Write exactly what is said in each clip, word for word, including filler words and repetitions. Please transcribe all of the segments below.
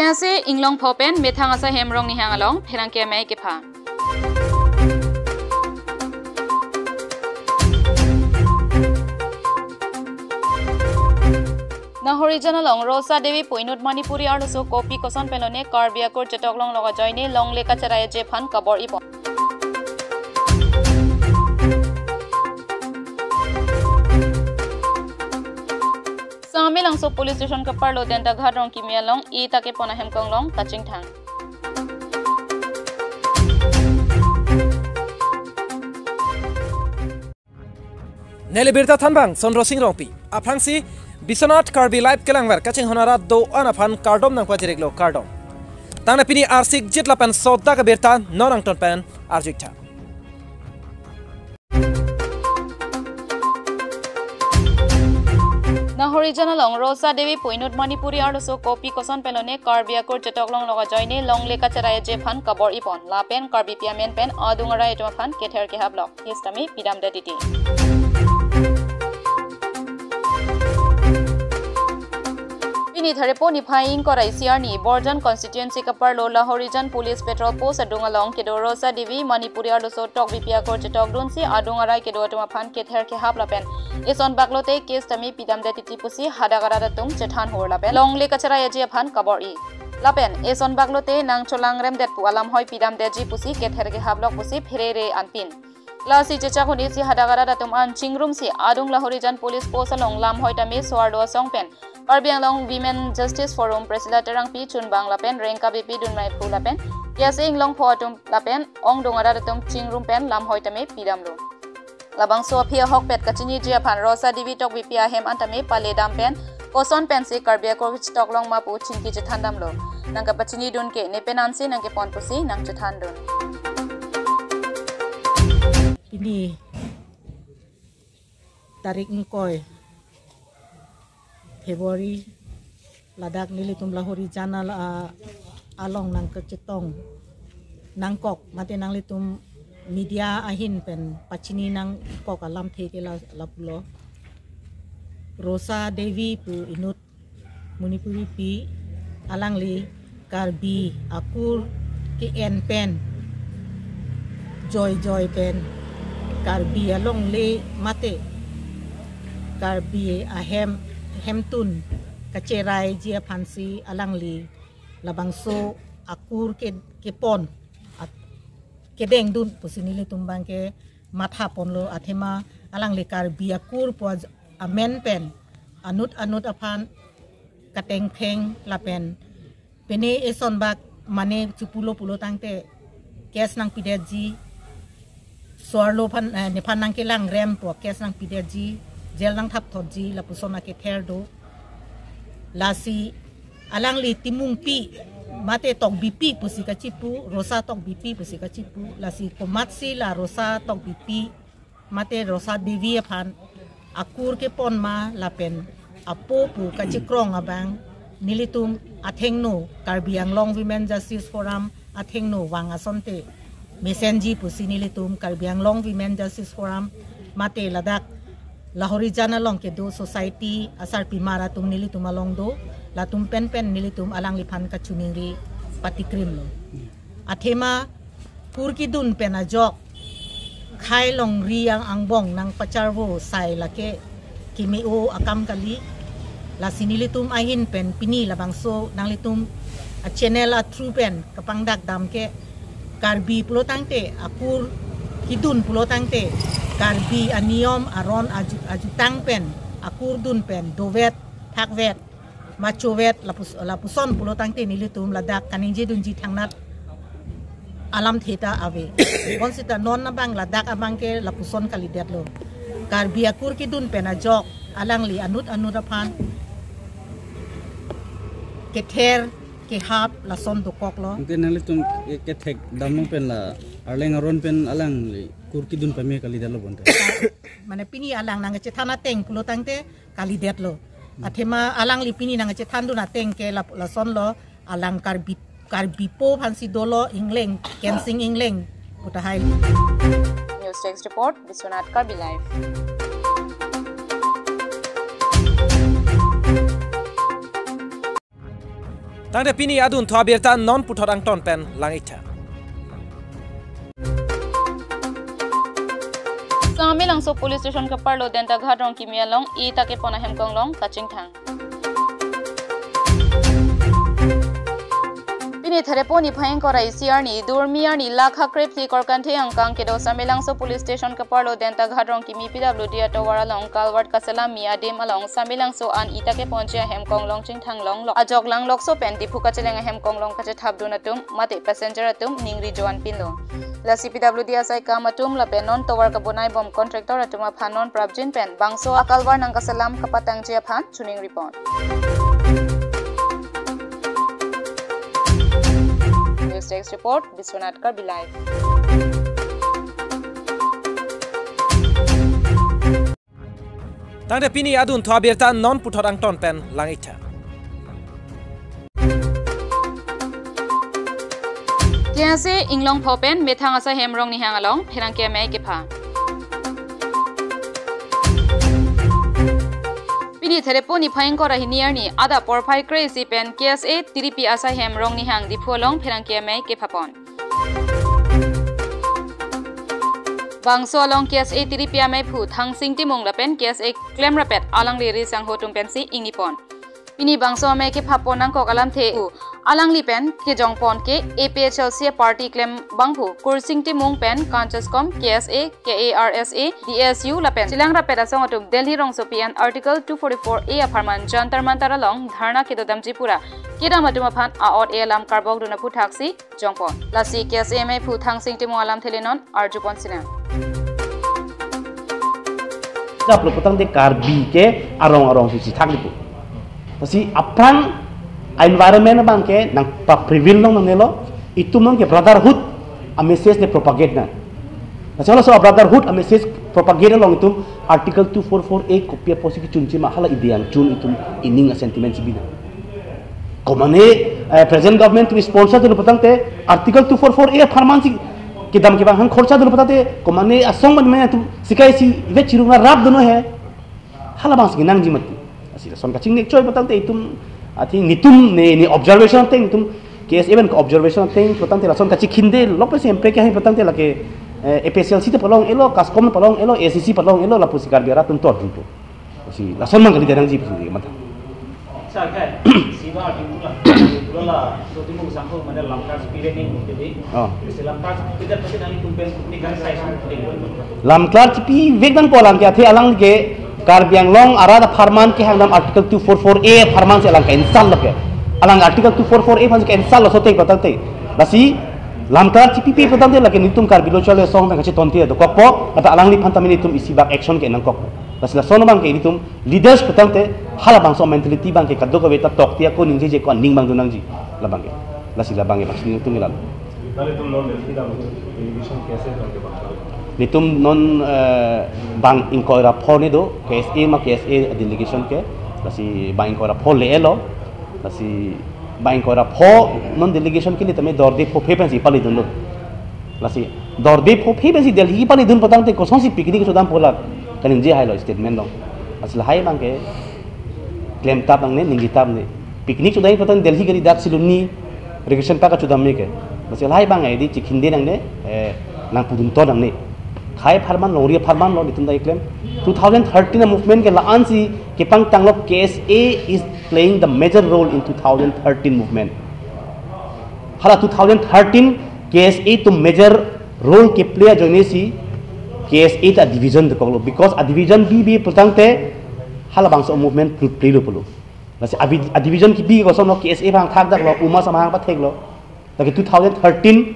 Ase Inglongpho pen Methang Asai Hemrong Nihang along pherangke amei kepha. Nahorijan along Rosa Devi pu inut Manipuri arloso kopi koson pen lone Karbi akur chetok longlok ajoine longle kacherai aji aphan kabor-i pon. Sangame Langso Police Station kaparlo Dentaghat Rongkimi along ita kepon ahem konglong kachingthang. Neli birta thanbang Sondro Sing Rongpi. Aphrangsi Biswanath Karbi Live kelangver kachinghon arat do-an aphan kardom nangpajiriklo, kardom. Tangte pini arsik jit lapen sodak abirta non angton pen arjuiktha. Nahorijan along Rosa Devi pu inut Manipuri arloso kopi koson pen lone Karbi akur chetok longlok ajoine longle kacherai aji aphan kabor-i pon. Lapen Karbipi amen pen adung arai atum aphan kether kehaplok case tame pidamdet titi. Pini Tharepo niphai ingkoi ra isi arni Borjan constituency kaparlo Lahorijan Police Patrol Post adung along kedo Rosa Devi Manipuri arloso tokbipi akur chetokdunsi adung arai kedo atum aphan kether kehap lapen eson baklote case tame pidamdet titi pusi hadak arat atum chethan hor lapen longle kacherai aji aphan kabor-i. Lapen eson baklote nangcholangremdet pu alam hoi pidamdetji pusi kether kehaplok pusi pherere anpin. Lasi chechak un-isi hadak arat atum an chingrumsi adung Lahorijan Police Post along lam hoi tame so-arlo asong pen Karbi Anglong Women Justice Forum Priscilla Terangpi chunbang lapen Rengkabipi Dunmai Phu lapen Kiase Inglongpho atum lapen ongdung arat atum chingrum pen lam hoi tame pidamlo. Labangso aphi ahokpet kachiniji aphan Rosa Devi tokbipi ahem an tame paledam pen koson pensi Karbi akur chetok long ma pu chingki chethandamlo. Nangkapachinidun ke ne penansi nangkepon pusi nangchethandun. Pini tarik ingkoi February ladak nelitum Lahorijan al-, a-, along nangkachetong nangkok mate nanglitum media ahin pen pachini nangkok alamthe ke la, lapulo. Rosa Devi pu inut Manipuri pi, alangli Karbi akur ke-en pen, joi joi pen, Karbi alongle mate Karbi ahem hemtun kacheraiji aphansi alangli labangso akur ke, kepon at-, kedengdun pusi nelitum abangke mathaponlo. Athema alangli Karbi akur pu aj-, amen pen anut anut aphan katengtheng lapen pene eson bak mane chepulo pulo tangte case nangpidetji, so-arlo aphan, eh, nephan nangkelangrem pu case nangpidetji, jail nangthapthotji, lapuson akether do. Lasi alangli Timungpi mate tokbipi pusi kachipu, Rosa tokbipi pusi kachipu, lasi komatsi la Rosa tokbipi mate Rosa Devi aphan akur kepon ma lapen apo pu kachikrong abang nelitum athengno Karbi Anglong Women Justice Forum athengno vang asonte mesenji pusi nelitum Karbi Anglong Women Justice Forum mate ladak Lahorijan along kedo society asarpimar atum nelitum along do, latum penpen nelitum alangliphan kachiningri patikrimlo. Athema kur kedun pen ajok khei longri ang angbong nangpacharvo sai lake keme-o akam kali. Lasi nelitum ahin pen pini labangso nanglitum a-channel a-through pen kapangdak dam ke Karbi pulo tangte akur kedun pulo tangte Karbi aniyom aron aju-, ajutang pen akur dun pen dovet, thakvet, machovet, lapus-, lapuson pulo tangte nelitum ladak kaningjedunji thangnat alamthe ta ave. Bonsita non abang ladak abangke lapuson kalidetlo. Karbi akur kedun pen ajok alangli anut anut aphan kether kehap lason dokoklo. Mungkin nanglitum ke-, kethek damlo pen la arleng aron pen alangli kur kedun pame kalidetlo bonta. Mane pini alang nangkachethan ateng pulo tangte kalidetlo. Athema alangli pini nangkachethandun ateng ke lap-, lasonlo, alang Karbi, Karbipo aphansi dolo Engleng, Kensing Engleng pu tahai. News Desk Report, Biswanath Karbi Live. Tangte pini adunthu abirta non puthot angton pen lang-iktha. Samelangso Police Station keparlo Dentaghat Rongkimi along ita kepon ahem konglong kachingthang. Pini Therepon niphai ingkoi ra isi arni, Durmi arni, lak hakrephi korkanthe angkang kedo Samelangso Police Station keparlo Dentaghat Rongkimi P W D atovar along culvert kaselam mi adim along Samelangso an ita keponji ahem konglong chingthang longlo. Ajok langlokso pen Diphu kacheleng ahem konglong kachethapdun atum mate passenger atum ningri joan pinlo. Lasi P W D asai kam atum lapen non tovar kabonai bom contractor atum aphan non prapjin pen bangso a-culvert nangkaselam kapatangji aphan choningri pon. News Desk Report, Biswanath Karbi Live. Tangte pini adunthu abirta non puthot angton pen lang-iktha. K S A Inglongpho pen Methang asai hem Rongnihang along pherangke amei kepha. Pini Therepon niphai ingkoi ra hini arni adap porphai kre-isi pen K S A Tiripi asai hem Rongnihang Diphu along pherangke amei kephapon. Bangso along K S A Tiripi ameiphu Thangsing Timung lapen K S A klemrapet alangli ri sangho atum pensi ingnipon. Pini bangso amei kephapon nangkok alamthe pu alangli pen kejongpon ke A P H L C party klem bangphu Kursing Timung pen Kancheskom, K S A, K A R S A, D S U lapen chelangrapet asong atum Delhi rongsopi an Article two forty-four A apharman Jantar Mantar along dharna kedodamji pura kedam atum aphan a-ot e alam karbokdun aphuthaksi jongpon. Lasi K S A ameiphu Thangsing Timung alamthe le non arjupon sinang. Dap lo putangte Karbi ke arong arong si si thak dipu. Lasi aphrang environment abang ke nangpa-prevail long nangnelo, itum nang ke brotherhood a-message ne propagate nang. Lasi halaso a-brotherhood a-message propagate along itum Article two four four A kopi apotsi kechunji ma hala ideyang chun itum ining a-sentiment si binang. Komane, eh, present government to sponsor dun putangte Article two four four A apharman si kedam kevang hang khorcha dun putangte komane asong man mane atum sikai si ivet chirung na rap dun he. Hala abang si nangji mati. Lasi lason kachingnek choi putangte itum, I think netum ne, ne observation ateng itum K S A pen ke-observation ateng putangte lason kachikhinde lok pensi M P ke hai putangte lake, eh, A P H L C te palong elo, Kaskom palong elo, A C C palong elo lapusi Karbi arat atum tor jumpo. Lasi lason mang kali darang ji pusi mata. Sa kai, siwa di pula, pula la, so di mo sangko mana lamkar spirit ni mo tadi. Oh. Isi lamkar spirit pasti nang itum pen ni kan sai sum tadi. Lamkar chipi vek nangpo alang ke athe alang ke Karbi Anglong arat apharman kehang dam Article two four four A apharman si alang ke insult lo ke. Alang Article two four four A aphan si ke insult lo so te patang te. Lasi lamkar chipipi patang te lake netum Karbi Lo Chale Song pen kachetonte dokokpo, ata alangliphan tame netum isi bak action ke nangkokpo. Lasi lason abang ke netum leaders putangte halabangso mentality abang ke kadokave ta tokti ako ningjeje ko aning abang do nangji labang ke. Lasi labang ke bangsi netum ilalo. Kali itum non Delhi dam delegation K S A dam ke bang. Netum non, eh, bang ingkoi ra pho ne do, K S A ma K S A delegation ke, lasi bang ingkoi ra pho le-elo, lasi bang ingkoi ra pho non delegation ke le tame dorde pho phe pensi pali dunlo. Lasi dorde pho phe pensi Delhi pali dun putangte kosonsi picnic chodam pu la kaningje hailo statement long. Lasi lahai abang ke klemtap nangne, ningjitap ne. Picnic chodam putang Delhi gari dak siluni recreation park chodam me ke. Lasi lahai abang ke di chikhinde nangne, eh, nangpudun to nangne. Khei apharman, longri apharman lo, netum ta keklem. Two thousand thirteen a-movement ke la-an si kepangtanglo, K S A is playing the major role in two thousand thirteen movement. Hala two thousand thirteen K S A atum major role keplay ajoine si K S A ta division dokoklo, because a-division bibi putangte halabangso movement play lo pulo. Lasi abi a-division kebi kosonlo, K S A abang thakdaklo, UMAS abang patheklo. Lake two thousand thirteen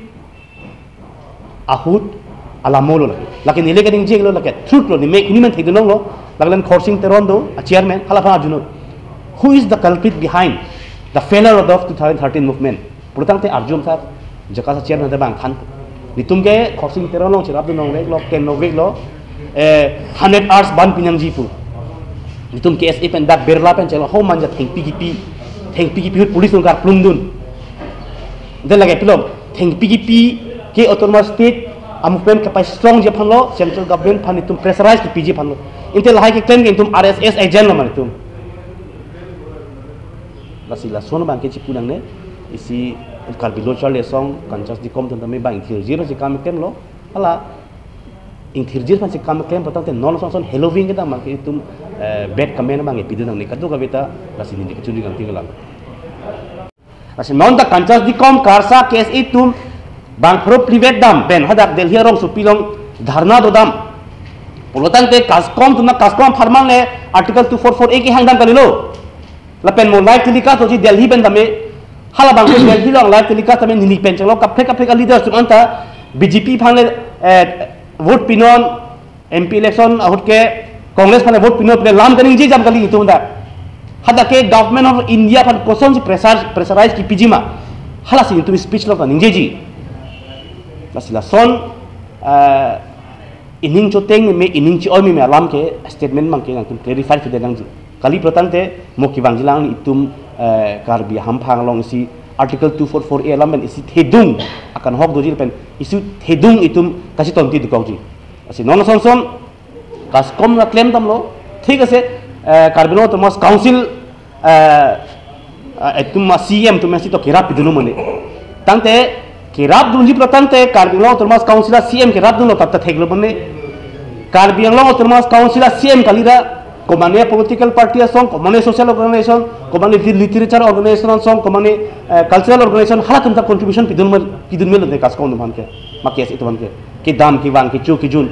ahut alamo lo lake. Lake neli kaningjelo lake truth lo, ne me kuni man thekdunlonglo, lake len Khorsing Teron do, a-chairman, halaphan arjunon. Who is the culprit behind the failure of the two thousand thirteen movement? Putangte arjum sar, JACAS a-chairman te bang than. Netum ke Khorsing Teron along cherapdun nangveklo, ken nangveklo, eh, hundred hours ban pi nangji pu. Netum K S A pen dak Birla pen chelo ho manja thengpi kipi, thengpi kipi ahut police nangkarplungdun. Then lake pilom, thengpi kipi ke autonomous state a-movement kapastrongji aphanlo, central government aphan netum pressurize kipiji aphanlo. Ante lahai keklem ke netum R S S agent lo ma netum. Si lason abang ke chipu nangne, isi Karbi Lo Charli Asong, Kanchas Dekom atum tame bang ingthirjir aphansi kam klemlo, hala ingthirjir aphansi kam klem pulotangte non son son heloving kedam abang ke itum, eh, bad comment abang ke pidun nangne kadokave ta, lasi neli kachunri kangting lang. Lasi non ta Kanchas Dekom, KARSA, K S A atum bang pharo privet dam pen hadak Delhi arongsopi along dharna dodam pulotangte CASCOM atum na CASCOM apharman le Article two four four A kehang dam kalilo. Lapen mo live telecast doji Delhi pen tame, hala abang ke Delhi along live telecast tame neli pen chenglo kaprek kaprek a-leaders atum anta B J P aphan le, eh, vote pinon, M P election ahut ke Congress aphan le vote pinon pule lam kaningje jam kali itum ta. Hadak ke Government of India aphan kosonsi pressure, pressurize kipiji ma, halasi itum speech along ta ningjeji. Lasi lason, eh, ining choteng meme, ining chi-oi meme alam ke statement abang ke nangtum clarify pide nangji. Kali pulotangte mo kevangji lang itum, eh, Karbi ahamphang along isi Article two four four A alam pen isi thedung akanghok doji pen isi thedung itum kachitonti dokokji. Lasi non son son CASCOM na klem damlo, thik ase, eh, Karbi Anglong Autonomous Council, eh, eh, itum a-C E M atum si to kerap pidunlo mane. Tangte kerap dunji pulotangte Karbi Anglong Autonomous Council a-C E M kerap dunlo tapta theklo mane. Karbi Anglong Autonomous Council a-C E M kali ra, komane political party asong, komane social organization, komane li-, literature organization asong, komane, eh, cultural organization, halatum ta contribution pidun mel, pidun melo de CASCOM atum aphan ke, ma K S A atum aphan ke, kedam kevang kecho kejun.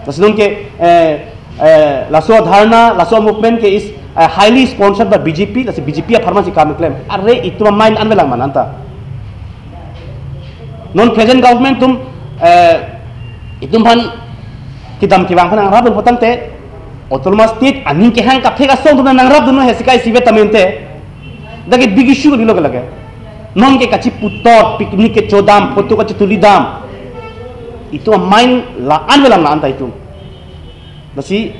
Lasi non ke, eh, eh, laso dharna, laso movement ke is, eh, highly sponsored by B J P, lasi B J P apharman si kam klem. Are itum a-mind anvelang ma non ta. Non present government atum, eh, itum aphan kedam kevang aphan nangrapdun pulotangte, autonomous state aning kehang kaprek asong atum nangrapdun he sikai sivet tamente. Dak ke big issue kalilo ke lake. Non ke kachiputot, picnic kechodam, photo kachitulidam. Itum a-mind la-an avelang la-an ta itum. Lasi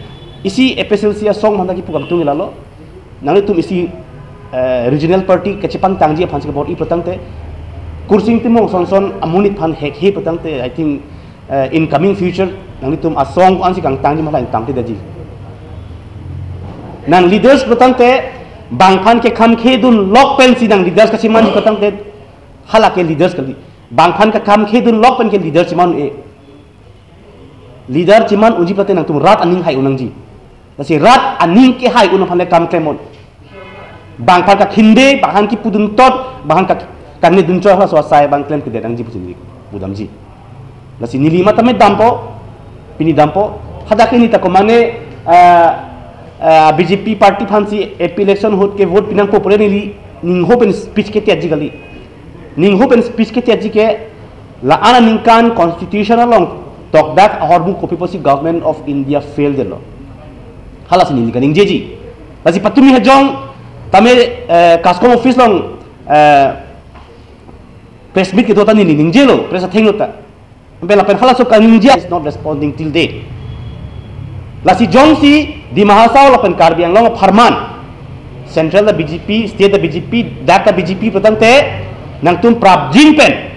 isi A P H L C asong aphan ta kipu kangtung lalo. Nanglitum isi, eh, regional party kachepangtangji aphansi kabor-i pulotangte, Kursing Timung son son amonit aphan hekhe pulotangte, I think, eh, in coming future nanglitum asong ansi kangtangji ma la ingtangte daji. Nang leaders pulotangte bang aphan kekhamkhedun lok pensi nang leaders kachemanji pulotangte, hala ke leaders kali. Bang aphan kekhamkhedun lok pen ke leader cheman-e. Leader cheman unji pulotangte nangtum rat aning hai un nangji. Lasi rat aning kehai un aphan le kam klem non. Bang aphan kakhinde, bang aphan kipudun tot, bang aphan ka, kangnedun chot halaso asai abang klem kedet nangji pusi neli pudamji. Lasi neli matha me dampo, pini dampo. Hadak ke neli ta komane, eh, eh, B J P party aphansi A P election ahut ke vote pi nangpo pule neli ningho pen speech ke tiatji kali. Ningho pen speech ke tiatji ke la-an aningkan constitution along tokdak ahormu kopi pusi Government of India fail detlo. Halasi neli kaningjeji. Lasi patumi hajong tame, eh, CASCOM office along, eh, press meet kedo ta neli ningjelo, press athengno ta. Ampe lapen halaso kaningje is not responding till date. Lasi jongsi Dima Hasao lapen Karbi Anglong apharman, central ta B J P, state ta B J P, dak ta B J P pulotangte, nangtum prapjin pen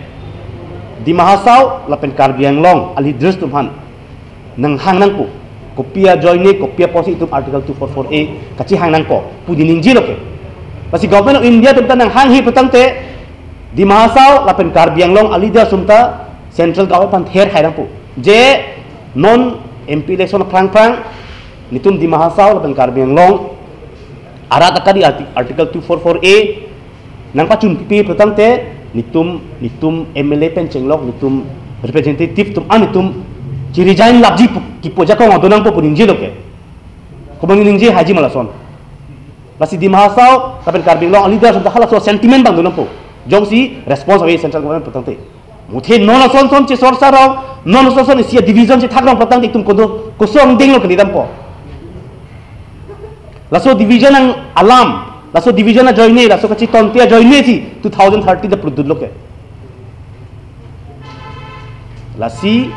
Dima Hasao lapen Karbi Anglong a-leaders atum aphan nanghang nangpo. Kopi ajoine, kopi apotsi itum Article two four four A kachehang nangpo pu neli ningjelo ke. Lasi Government of India atum ta nanghanghe pulotangte, Dima Hasao lapen Karbi Anglong a-leaders atum ta central government aphan ther khai nangpo. Je non M P election aphrang aphrang netum Dima Hasao lapen Karbi Anglong arat akadi arti-, Article two four four A nangpachun pipe pulotangte netum, netum M L A pen chenglok, netum representative atum an netum chi-resign lapji pu, kipu ajakong adon nangpo pu ningjelo ke. Komat ningje haiji ma lason. Lasi Dima Hasao lapen Karbi Anglong a-leaders atum ta halaso sentiment abang dun nangpo. Jongsi response ave central government pulotangte. Muthe non ason son chesor sarong, non ason son isi a-division chethak rong pulotangte itum kodo, koson denglo kali dampo. Laso division nang alam, laso division ajoine, laso kachitonte ajoine si two thousand thirteen ta prudut lo ke. Lasi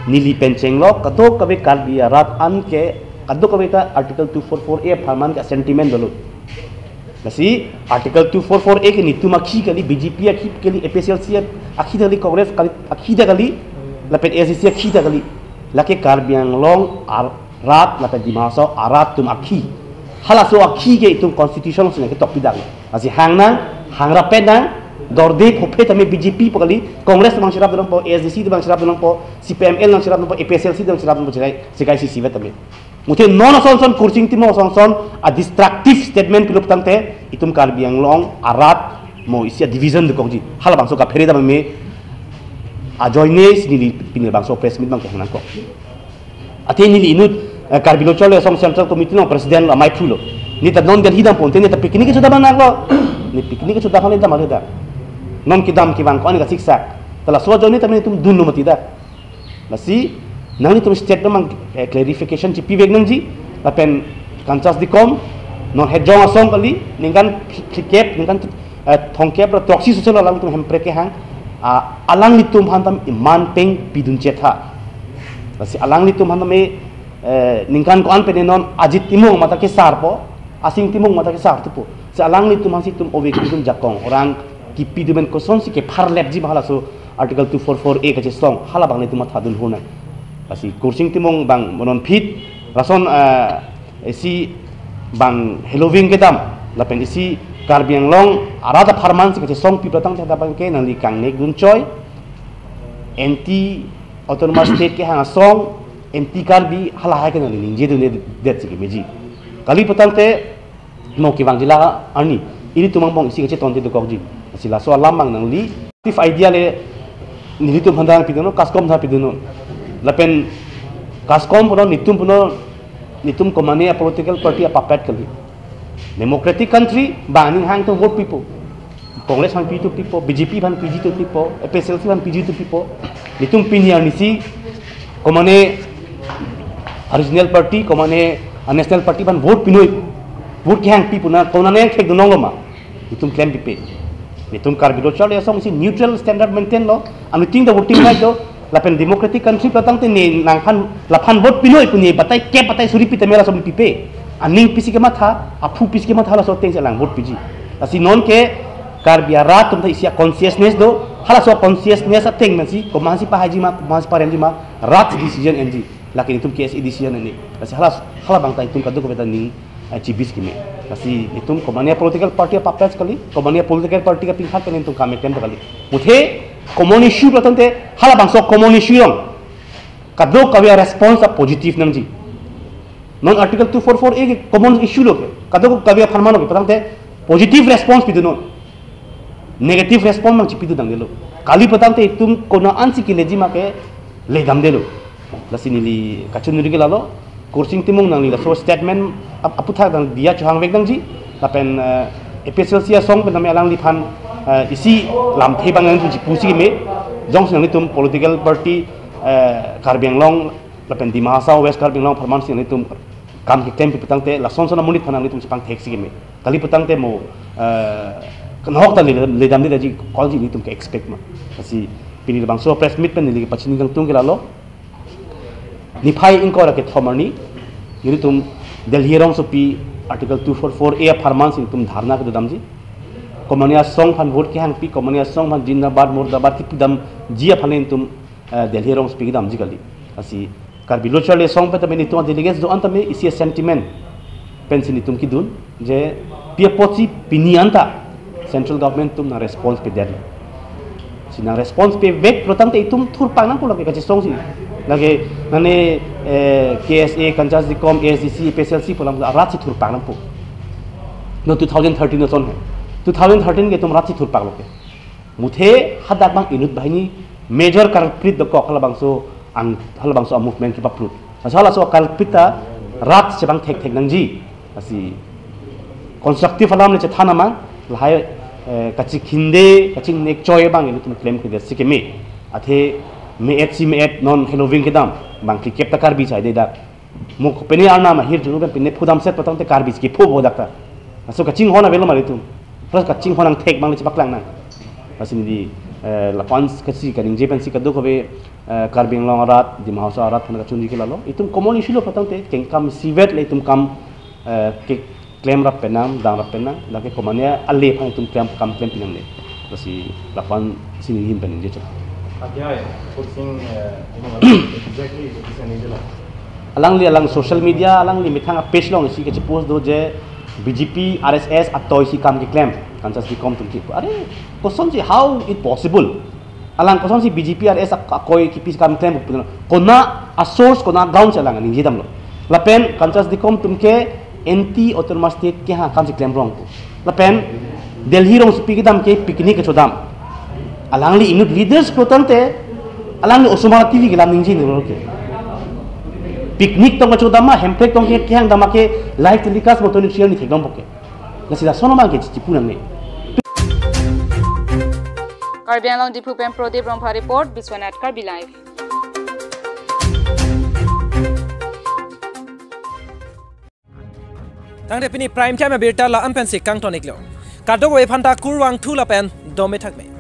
neli pen chenglok kadokave Karbi arat an ke kadokave ta Article two four four A apharman ke sentiment dolo. Lasi Article two four four A ke netum akhi kali, B J P akhi kali, A P H L C akhi kali, Congress kali, akhi ta kali, lapen A I C C akhi ta kali. Lake Karbi Anglong ar-, rat lapen Dima Hasao arat atum akhi. Halaso akhi ke itum constitution along si nangketok pidak. Lasi hang nang, hang rap nang, dorde phophe tame B J P pu kali, Congress abang cherap dun nangpo, A S D C abang cherap dun nangpo, C P M L abang cherap dun nangpo, A P H L C abang cherap dun nangpo, chekai, chekai isi vet tame. Muthe non ason son, Kursing Timung ason son a destructive statement pilup tangte, itum Karbi Anglong arat mo isi a division dokokji. Halabangso kaphere dam me ajoine si neli pini labangso press meet abang kehang nangkok. Athe neli inut, eh, Karbi Lo Charli Asong Central Committee along president lo, amei phru lo. Neta non Delhi dampo, te neta picnic kecho dam nanglo. Ne picnic kecho dam hale dam hale dam. Non kedam kevang ko-an kasiksak. Ta laso ajoine tame itum dunlo mati dak. Lasi nanglitum state abang, eh, clarification chipivek nangji. Lapen Kanchas Dikom, non Hejong Asong kali, ningkan phlikep, ningkan, eh, thomkep ra throksi soselo alangtum Hemprek kehang, ah, alanglitum aphan tame iman peng pidun chetha. Lasi alanglitum aphan tame, eh, ningkan ko-an pen non Ajit Timung mate kesarpo, Asing Timung mate kesar thupo. Si alanglitum aphansi itum ove itum jakong, orang kipi dumen kosonsi kepharlepji ma halaso Article two four four A kachesong, halabang nelitum matha dun hunang. Lasi Kursing Timung abang mo non phit, lason, eh, isi abang heloving kedam, lapen isi Karbi Anglong arat apharman si kachesong pi pratang chata abang ke nangli kangnek dun choi, anti autonomous state kehang asong, anti Karbi halahai ke nangli ningje dunde det si kemeji. Kali putangte, no kevangji la arni, ilitum angbong isi kachetonte dokokji. Si laso alam abang nangli, tif idea le, nelitum aphan dang pidunnon, KASCOM aphan pidunnon. Lapen KASCOM punon, nelitum punon, nelitum komane a political party a puppet kali. Democratic country, bang aning hang atum vote pipo. Congress aphan piji atum pipo, B J P aphan piji atum pipo, A P H L C aphan piji atum pipo. Nelitum pini arnisi, komane a regional party, komane a national party aphan vote pinoi. Vote kehang pi pu na, konane thek dunlonglo ma. Nelitum klem pipe. Nelitum Karbi Lo Charli Asong si neutral standard maintain lo. Anuttin ta voting right lo. Lapen democratic country pratangte ne nangphan laphan vote pinoi pu ne batai kep batai suri pi tame laso pipe. Aning pisi kematha, aphu pisi kematha laso ateng si alang vote piji. Lasi non ke Karbi arat atum ta isi a consciousness do, halaso consciousness ateng pensi, komansi pahaiji ma, komansi paremji ma, rat decision enji. Lake nelitum K S A decision enji. Lasi hala, halabang ta itum kadokave ta ning, eh, chibis keme. Lasi itum komane a political party a puppet kali, komane a political party kapingkhat kali itum kam eklem kali. Muthe common issue pratangte, halabangso common issue along kadokave a response a positive nangji. Non Article two four four A ke common issue lo ke, kadokave apharman lo ke, pratangte positive response pidunnon. Negative response nangchipidun dangdelo. Kali pratangte itum konat ansi keleji ma ke ledamdelo. Lasi neli kachiningri ke lalo, Kursing Timung nangli laso statement ap-, aphuthak nangdiya chohangvek nangji, lapen, eh, A P H L C asong pen tame alangliphan, eh, isi lamthe abang nangji pusi keme, jongsi nanglitum political party, eh, Karbi Anglong, lapen Dima Hasao West Karbi Anglong apharman si nanglitum kam keklem pi putangte, lason son amonit aphan nanglitum chepangthek si keme. Kali putangte mo, eh, kanhok ta le-, ledamde daji, kolji nelitum ke expect ma. Lasi pini labangso press meet pen neli kepachini kangtung ke lalo. Niphai ingkoi ra kethom arni, nelitum Delhi rongsopi Article two four four A apharman si nelitum dharna kedodamji. Komane asong aphan vote kehangpi, komane asong aphan Zindabad, Murdabad kipidamji aphan nelitum, eh, Delhi rongsopi kedamji kali. Lasi Karbi Lo Charli Asong pen tame nelitum delegates do-an tame isi sentiment pensi nelitum kedun, je pi apotsi pini anta central government atum nang response pedetlo. Si nang response pivek pratangte itum thurpak nangpo lake kachesong si. Lake nane, eh, K S A, Kanchas Dikom, A S D C, A P H L C pu alam arat si thurpak nangpo. Non two thousand thirteen ason he. Two thousand thirteen ke itum rat si thurpaklo ke. Muthe hadak abang inut banghini major culprit dokok halabangso ang, halabangso a movement kepaplut. Lasi halaso culprit ta rat chepangthekthek nangji. Lasi constructive alam le chethan amang, lahai, eh, kachikhinde, kachingnek choi abang ilitum klem kedet si keme. Athe me-et si me-et non heloving kedam, bang phlikep ta Karbi chai de dak. Mo kopine arnam ahirjuno pen pine phudam set pratangte Karbi si kepho bo dak ta. Laso kachinghon avelo ma ilitum. Plus kachinghon angthek abang le chepaklang nang. Lasi neli, eh, lapu-an si kaningje pensi kadokave, eh, Karbi Anglong arat, Dima Hasao arat aphan kachiningje ke lalo. Itum common issue lo pratangte, kengkam isivet le itum kam, eh, keklem rap penang, dang rap penang, lake komane ale aphan itum klem, kam klem pinangne. Lasi lapu-an si neli ahin pen ningje chot. Adia, Kursing, eh, exactly, bisa ningje lo. Alangli alang social media, alangli methang a-page along isi kachipost do je B J P, R S S atoi si kam keklem, Kanchan Dekom atum ke. Are, kosonsi, how it possible? Alang kosonsi B J P, R S S ak-, akoi kipi kam klem pu. Konat a-source, konat a-ground si alang ningje damlo. Lapen Kanchan Dekom atum ke anti autonomous state ke ha kam si klem rong pu. Lapen Delhi rongsopi kedam ke picnic kachodam. Alangli inut leaders pulotangte, alangli osomar T V kelam ningje ni lo ke. Picnic tong kachodam ma, hemprek tong ke kehang dam ke, live telecast mo toni share ni thekdam poke. Lasi lason abang ke chipu nangne. Karbi Anglong Diphu pen Prodip Rongpha report, Biswanath Karbi Live. Tangte pini Prime Time abirta la-an pensi kangton-iklo. Kadokave aphanta kurvangthu lapen dome thakme.